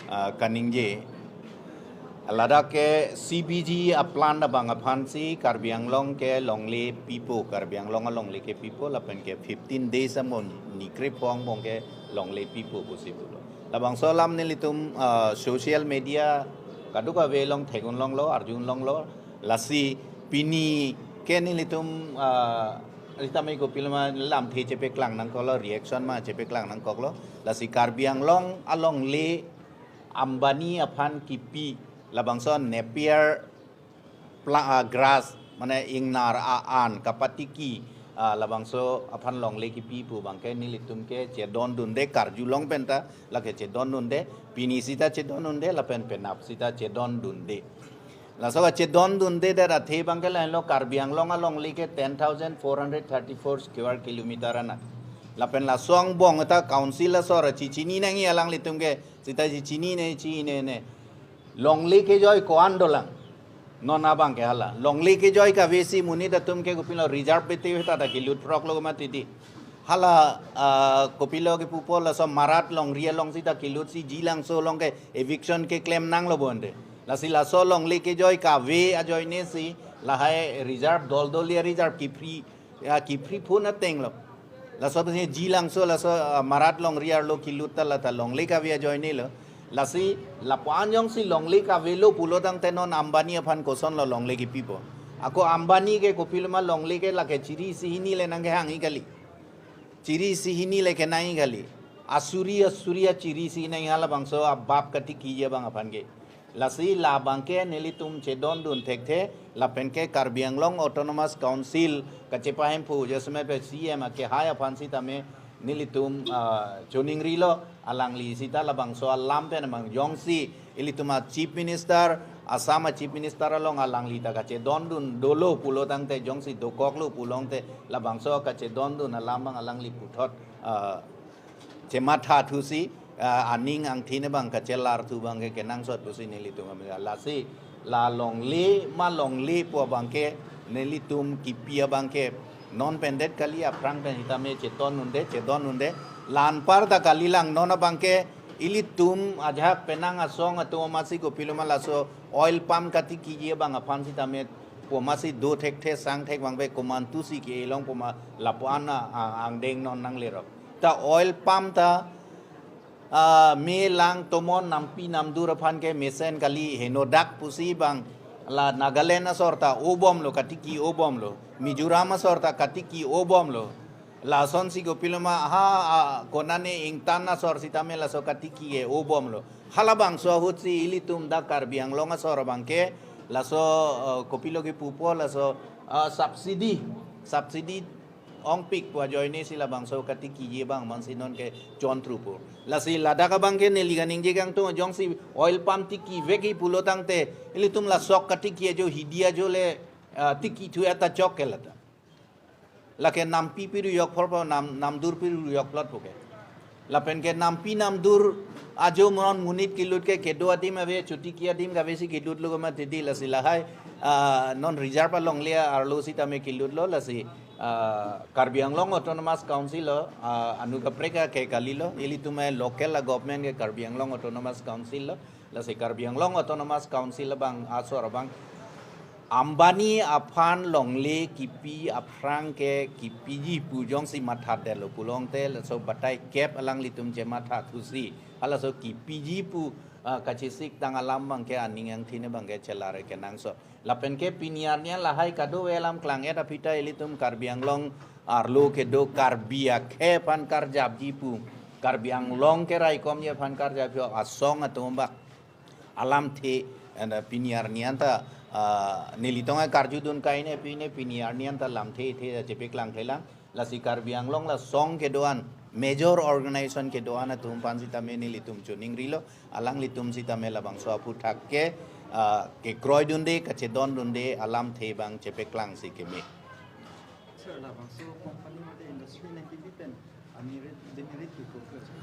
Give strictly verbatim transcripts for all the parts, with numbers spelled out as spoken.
Ah, kaningje, ladak ke C B G a-plant abang aphan si Karbi Anglong ke longle pipo, Karbi Anglong alongle ke pipo, lapen ke fifteen days angbong ni krepho angbong ke longle pipo pusi pulo. Labangso alam nelitum, ah, social media kadokave along theklonglo, arjulonglo, lasi pini ke nelitum, ah, sitame kopiloma lamthe chepeklang nangkoklo, reaction ma chepeklang nangkoklo. Lasi Karbi Anglong alongle Ambani aphan kipi, labangso Napier pla-, ah, grass, mane ingnar a-an kapatiki, ah, labangso aphan longle kipi pu abangke nelitum ke chedondunde, karjulong penta lake chedondunde, pini sita chedondunde, lapen penap sita chedondunde. Laso kachedondunde det athe abangke lahenlo, Karbi Anglong alongle ke ten thousand four hundred thirty-four square kilometer anak. Lapen laso angbong ta council asor chechini nangji alanglitum ke, sita chechini ne, chinine. Longle kejoi ko-an dolang. Non abangke hala. Longle kejoi kave si monit atum ke kopilo reserve bete heta ta kilut phroklo mati di. Hala, ah, kopilo ke pupo laso Marat longri along sita kilut si Jilangso along ke eviction keklem nanglo bonde. Lasi laso longle kejoi kave ajoine si lahai reserve, doldol ya reserve kiphri, ya kiphri phun atenglo. Laso pusi Jilangso laso, ah, Marat longri arlo kilut ta lata longle kave ajoinelo. Lasi lapu-an jongsi longle kavelo pulo tangte non Ambani aphan kosonlo longle kipipo. Ako Ambani ke kopiloma longle ke lake chiri isi hini le nangkehangji kali. Chiri isi hini le kenangji kali. Asuri asuri achiri isi nangji, halabangso abap katikiji abang aphan ke. Lasi labangke nelitum chedondun thekthe, lapen ke Karbi Anglong Autonomous Council kachepahemphu jasemet pe C M akehai aphan sitame nelitum, ah, choningrilo, alangli sita labangso alam pen abang jongsi ilitum a-Chief Minister, Assam a-Chief Minister along alangli ta kachedondun dolo pulo tangte, jongsi dokoklo pulo tangte, labangso kachedondun alam abang alangli puthot, ah, chematha thusi, ah, aning angthin abang kachelar thu abangke kenangsot pusi nelitum amega. Lasi la longle ma longle pu abangke nelitum kipi abangke non pen det kali, aphrang pen sitame chetondunde, chedondunde. La anparta kalilang, non abangke ilitum ajahak penang asong atum amatsi kopiloma laso oil palm katikiji abang aphan sitame pu amatsi do thekthe, sang thek abangke komantusi ke-e long pu ma lapu-an a, a, angdeng non nanglerok. Ta oil palm ta, ah, me lang tomon nampi namdur aphan ke mesen kali, henodak pusi abang la Nagaland asor ta obomlo, katiki obomlo. Mizoram asor ta katiki obomlo. Lasonsi kopiloma ha, ah, konane ingtan asor sitame laso katiki ke obomlo. Halabangso ahutsi ilitum dak Karbi Anglong asor abangke laso, ah, kopilo ke pupo laso, ah, subsidy, subsidy ongpik pu ajoine si labangso katikiji abang mansi nonke chontrupo. Lasi ladak abangke neli kaningje kangtung, jongsi oil palm tikivekji pulo tangte, ilitum la sok katiki ajo, hidi ajo le, ah, tikithu eta chok ke lata. Lake nampi piru yok pholpo, nam, namdur piru yok plot puke. Lapen ke nampi namdur ajo monon monit kilut ke kedo adim ave, chotiki adim kave si kilutlo koma titi, lasi lahai, ah, non reserve alongle arlo sitame kilutlo, lasi, ah, Karbi Anglong Autonomous Council lo, ah, anu kaprek ake kalilo, ilitum a-local a-government ke Karbi Anglong Autonomous Council lo, lasi Karbi Anglong Autonomous Council abang asor abang Ambani aphan longle kipi aphrang ke kipiji pu jongsi matha detlo pulo tangte, laso batai kep alanglitum chematha thusi, halaso kipiji pu, ah, kachesik tang alam abangke aning angthin abangke chelar kenangsot. Lapen ke pini arni an lahai kadokave alam klang-et aphi ta ilitum Karbi Anglong arlo kedo Karbi akhei aphan karjapji pu, Karbi Anglong keraikomji aphan karjapji asong atum abang alamthe, eh, pini arni an ta, ah, nelitum a-karjudun kaine pine pini arni an ta lamthe the chepeklang thelang. Lasi Karbi Anglong la song kedo-an, major organization kedo-an atum aphan sitame nelitum choningrilo, alanglitum sitame labangso aphuthak ke, ah, kekroidunde, kachedondunde alamthe abang chepeklangsi keme. Sir, labangso company mate industry nangkipi pen amerit demerit ke kopi, sir?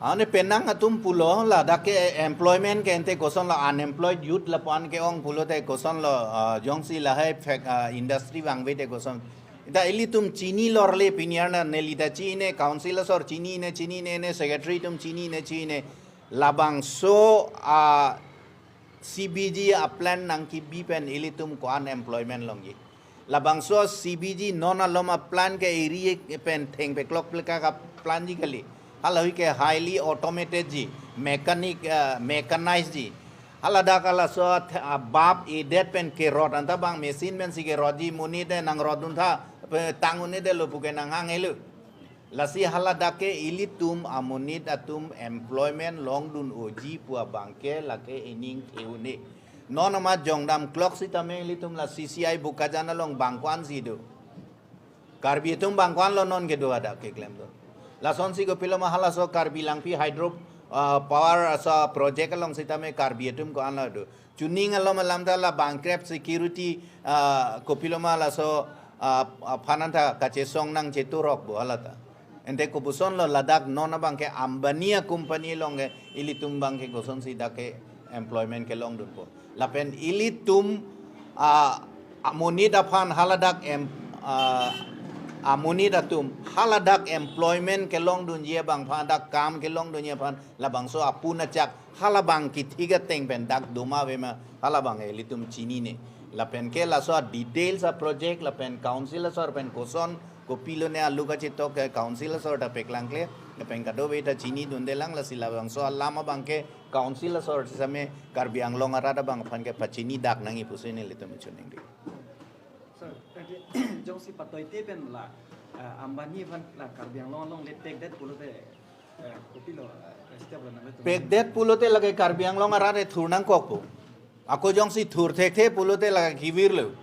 Ane penang atum pulo, ladak ke employment ke ante kosonlo, unemployed youth lapu-an ke-ong pulote kosonlo, ah, jongsi lahai fac-, ah, industry vangvete koson. Ita ilitum chinilorle pini arni an, neli ta chini, council asor chinine, chinine, ne secretary atum chinine, chinine. Labangso a C B G a plan nangkebi pen ilitum ko-an employment longji. Labangso C B G non alom a plan ke eri pen thengpeklok pleka ka plan ji kali. Halahui ke highly automated ji, mechanic, uh, mechanized ji. Haladak halaso th- a bap edet pen kerot anta bang machine pensi kerot ji, monit te nangrot duntha, pe tang unit te lo puke nanghang helo. Lasi haladak ke ilitum amonit atum employment longdun oji pu abangke lake ining theune. Non ama jongdam klok sitame ilitum la C C I Bokajan along bangko-an si do. Karbi atum bangko-an lo non kedo hadak keklem do. Lasonsi kopiloma halaso Karbi Langpi hydro, ah, power aso project along sitame Karbi atum ko-an lo do. Chuning alom alam ta la bangkrep security, ah, kopiloma laso, ah, ah, phananta kachesong nangcheturok bo halata. Ente kopuson lo ladak non abangke Ambani a company along ke ilitum bangke kosonsi dak ke employment kelongdunpo. Lapen ilitum, ah, amonit aphan haladak em, ah, amonit atum haladak employment kelongdunji abangphan, dak kam kelongdunji aphan labangso apun achak halabang kethik ateng pen dak doma avema halabang ilitum chinine. Lapen ke laso a details a project lapen council asor pen koson kopilone alu kachetok ke council asor ta peklangkle lapen kadokave ta chinidundelang, lasi labangso alam abangke council asor sitame Karbi Anglong arat abangphan ke pachinidak nangji pusi nelitum choningri. Sir, tadi jongsi patoite pen la, eh, Ambani aphan la Karbi Anglong along le pekdet pulote, eh, kopilo, eh, step lo nangtum. Pekdet pulote lake Karbi Anglong arat e thur nangkokpo. Ako jongsi thur thekthe pulote lake kevirlo.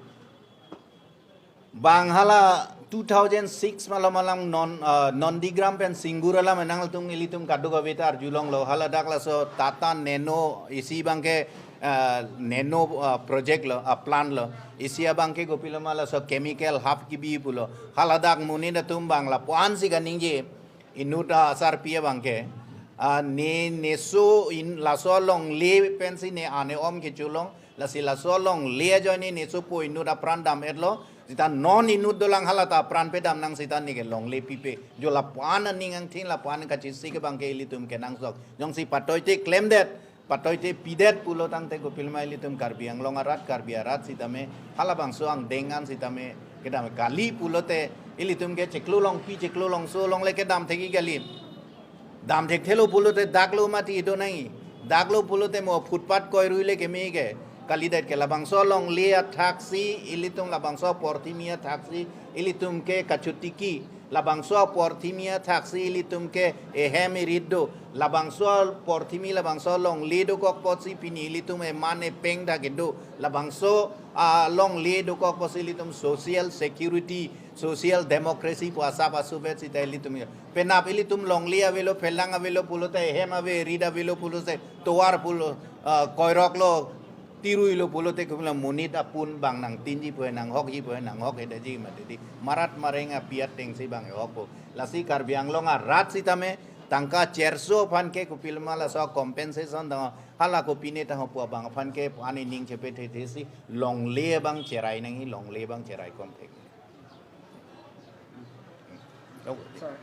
Bang hala two thousand six malom alam non, eh, Nandigram pen Singur alam nangtum ilitum kadokave ta arjulonglo, haladak laso Tata Nano isi abangke, eh, Nano, eh, project lo, ah, plant lo. Isi abangke kopiloma laso chemical half kebi pulo. Haladak monit atum bang lapuan si kaningje inut asarpi abangke. Ah, ne, neso in laso longle pensi ne ane om kecholong. Lasi laso longle ajoine nesopo inut apran dam-etlo. Sita non inut dolang halata apran pedam nang sita neke longle pipe. Jo lapuan aning angthin lapuan kachisi ke abangke ilitum kenangsot. Jongsi patoite klemdet, patoite pidet pulo tangte kopiloma ilitum Karbi Anglong arat, Karbi arat sitame halabangso angdeng an sitame kedam kali pulote ilitum ke chiklo longpi chiklo longso longle kedam thekji kali. Dam thekthelo pulote daklo mati do nangji. Daklo pulote mo footpath koirui le keme ke. Kalidet ke labangso longle athaksi ilitum labangso porthimi athaksi ilitum ke kachotiki. Labangso porthimi athaksi ilitum ke ehem erit do. Labangso porthimi labangso longle dokok apotsi pini ilitum eman epeng dak kedo. Labangso, ah, longle dokok apotsi ilitum social security, social democracy pu asap asuvet sita ilitum. Penap ilitum longle avelo, phelang avelo pulote, ehem ave, erit avelo pulote, tovar pulo, ah, koiroklo, tiruilo pulote, kumla monit apun bang nangtinji pu, nanghokji pu, nanghok hedaji mati di. Marat mareng api atengsi bang ehokpo. Lasi Karbi Anglong arat sitame tangka cherso aphan ke kopiloma laso compensation tang hala kopine tang pu abang aphan ke ani ning chepe thethesi longle abang cherai nangji, longle abang cherai kom thek. Sorry.